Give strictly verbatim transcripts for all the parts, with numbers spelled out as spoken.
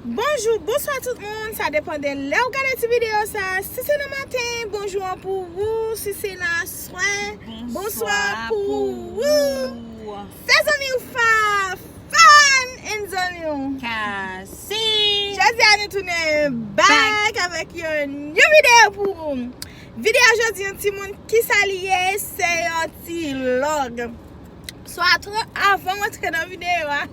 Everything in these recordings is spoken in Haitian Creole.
Bonjou, bonswa tout moun, sa depann de lè w gade ti videyo sa. Si se nan maten, bonjou an pou ou, si se nan aswè, bonswa pou ou. Se zanmi w Fa, Fan and zanmi w Kasi. Jodi a nou tounen back avèk yon new videyo pou ou. Videyo jodi an timoun, kisa li ye? Se yon ti vlog. So, atò, avan m antre nan videyo a,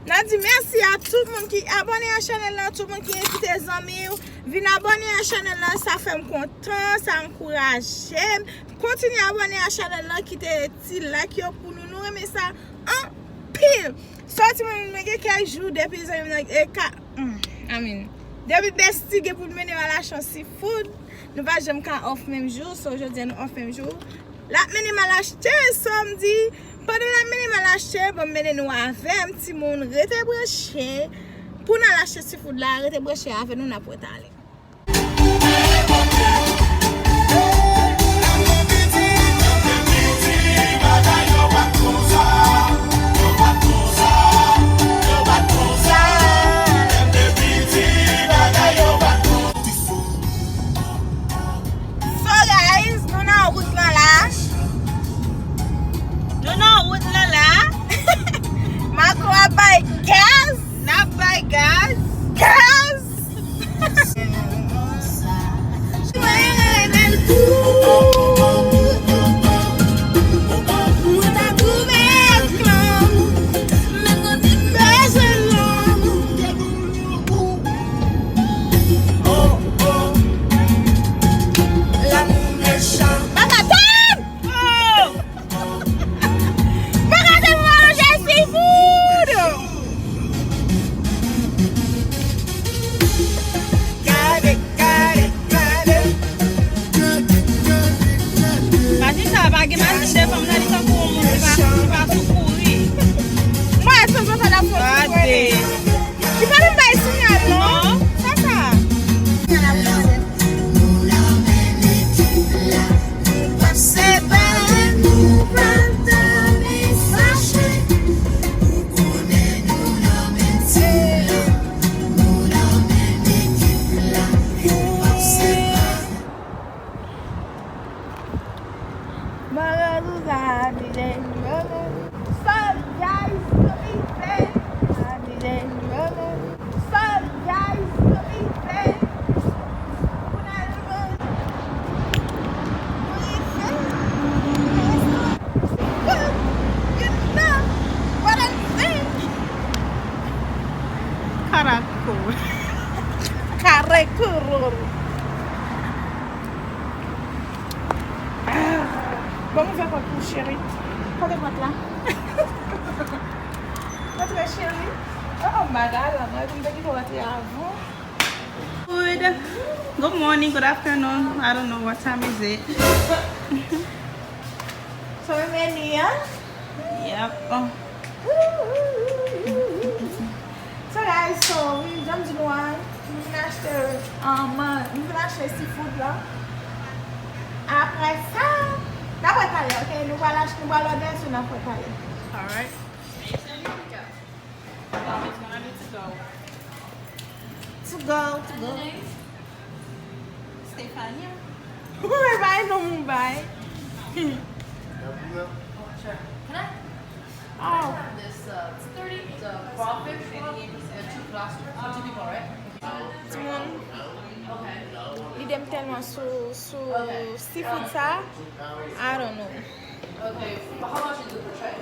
n ap di mèsi a tout moun ki abòne a chanèl la, tout moun ki envite zanmi w vin abòne a chanèl la, sa fè m kontan, sa ankouraje m. Kontinye abòne a chanèl la, kite ti like yo pou nou, nou renmen sa anpil. So, timoun, mwen gen kèk jou depi zanmi m nan, e, ka, mm, I mean, depi Bestie gen pou l mennen m al achte yon seafood, nou pa janm ka off menm jou, so jodi a nou off menm jou. L ap mennen m al achte, so m di, pandan l ap mennen m al achte, ban m mennen nou avè m, timoun, rete branche pou n al achte seafood la, rete branche avè nou, n ap wè talè. So guys, nou nan wout lan la. Nou nan wout lan la. Macron ap bay gaz. N ap bay gaz. Gaz. Bagay! Oh! Bagay de manje seafood! Gade, gade, gade. Machin sa pa gen machin devan m nan, li tankou yon moun ki pa, ki pa sou kouri. Mwen, se sa, sa la fò. Gade. Li pa menm bay sinyal, non. Non. Sa, sa. Karakou. Karakou. Bon, ouvè pòt pou cheri. Kote pòt la? Antre cheri. Oh, bagay la, mwen te kite w antre avan. Good. Good morning, good afternoon. I don't know what time is it. So, meni, hein? Yep. So guys, so, wi, jan m di nou an, nou vin achte, um, nou vin achte seafood la. Apre sa, n ap wè talè, ok? Nou pral achte, nou pral òdè, so n ap wè talè. Alright. It's gonna be to go. To go, to go. Stefania. Mwen bay non, mwen bay. Can I? Oh. This, uh, it's thirty, the crawfish and the two lobsters for two people, right? Timoun, lide m tèlman sou, sou seafood sa, I don't know.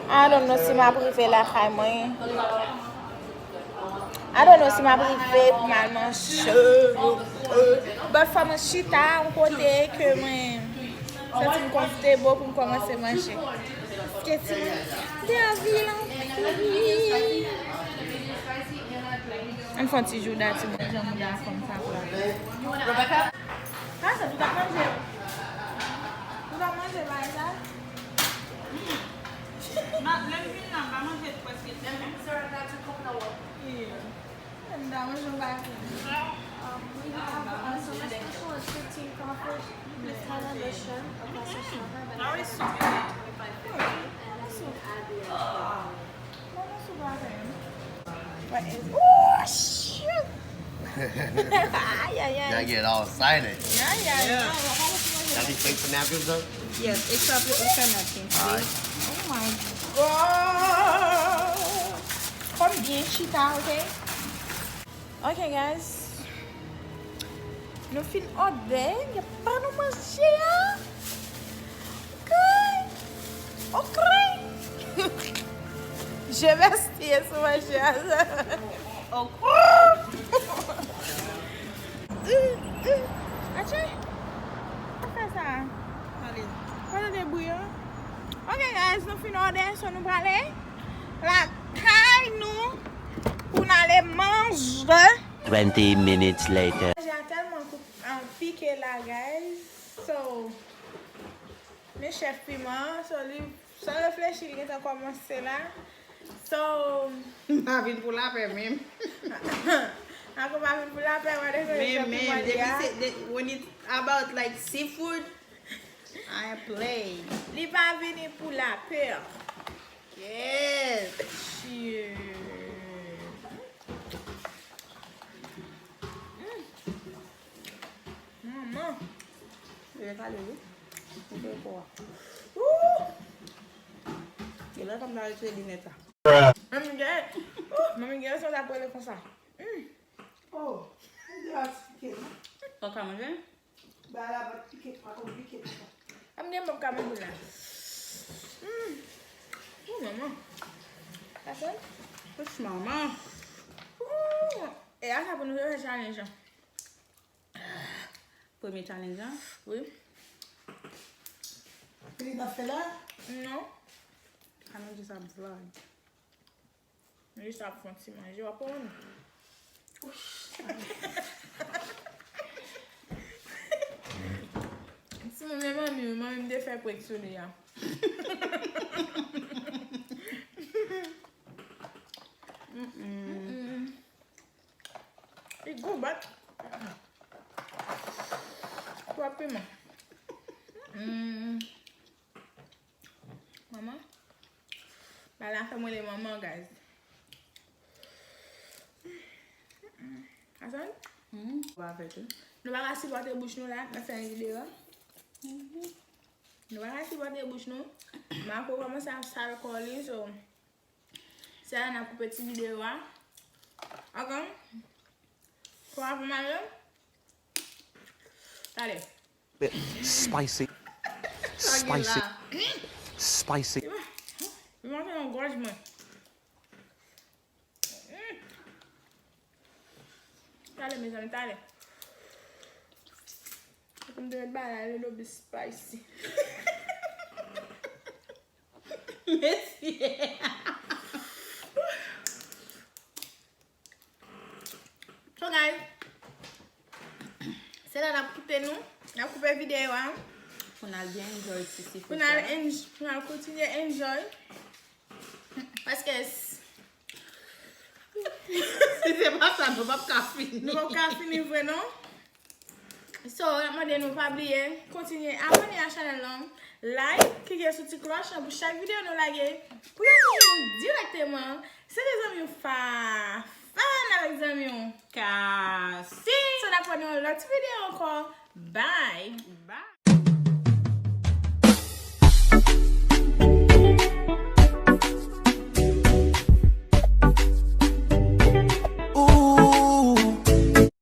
I don't know si m ap rive lakay mwen. I don't know si m ap rive pou m al manje. But fò mwen chita yon kote ke mwen santi m konfòtab pou m kòmanse manje. Paske timoun, m te anvi l anpil. Ann fè yon ti jouda, timoun. Jan mouda fanm sa pral. Rebecca? Sa, se tout ap manje. Tout ap manje, bagay sa. Ma, lè m vin la, m pa manje prèske. Yeah. Um, we have, uh, some special fifteen crawfish, Miss Helen, the shrimp, a Pastor Snapper, but I haven't tried it. And then we can add the, uh, What is, oh, shit! Ay, ay, ay. Y'all get all excited. Ay, ay, ay. Y'all need paper napkins though? Yes, extra paper napkins, please. All right. Oh my God. Konbyen chita, ok? Ok, guys. Nou fin òdè, y ap ba nou manje a. Ok. Ok. Je vestiye sou manje a. Ok. Atchè. Sa fè sa. Ale. Pa tande bri an. Ok, guys, nou fin òdè, so nou prale lakay nou pou n ale manje. Twenty minutes later. Manje a tèlman koup-, ah, pike la, guys. So, men chèf piman an, so li, san reflechi, li gentan kòmanse la. So, m pa vin pou lapè menm. Ako pa vin pou lapè, wè, de Men, chèf men, piman li depi a. se, de, when it's about, like, seafood, I ain't play. Li pa vini pou lapè. Yes. Shit. Mm. Manman. Yo kale wi. Mwen fè efò a. Ooh! Gen lè kòm ta retire linèt la. Manmi gen, ooh, manmi gen rezon ta pwele konsa. Mm. Oh, mwen te aspike non. Ou ka manje? Ba la bat pike pa konplike konsa. Manmi gen mwen ka manje la. Mm. Ooh, manman. Sa fè? Ooh, manman. Ooh. E a sa pou nou fè challenge an. Premye challenge an? Wi. Li nan fè la? Non. Ka manje sa m vlog. M jis ap fè yon ti manje, w ap konprann. Timoun, men manmi, manmi m te fè prank sou li a. Mm-mm. Mm-mm. Li gou, but twòp piman. Mm. Manman. Bagay la fè m rele manman, guys. Asan? Mm. Ou pa fè tou. Nou pa ka sipòte bouch nou la, nan fè yon videyo a. Mm-hmm. Nou pa ka sipòte bouch nou. Marco kòmanse ap sal kò li, so. Se la n ap koupe ti videyo a. Ok. Kò a pou m ale. Talè. Spicy. Sa gen la. Spicy. Spicy. Li pa, li pa fè yon gòj mwen. Mm. Talè, mezanmi, talè. Fòk m te met bagay la, li dwe byen spicy. Mesye. So, guys, se la n ap kite nou. N ap koupe videyo a. Pou n al byen enjoy ti seafood sa. Pou n al enj-, pou n al kontinye enjoy. Paske s-, si se pa sa, nou p ap ka fini. Nou p ap ka fini vre, non. So, n ap mande nou pa bliye kontinye abòne a chanèl lan, like, klike sou ti klòch lan pou chak videyo nou lage pou yo jwenn nou dirèkteman. Se te zanmi w Fafan avèk zanmi w Kasi. So, n ap wè nan yon lòt videyo ankò. Bye. Bye.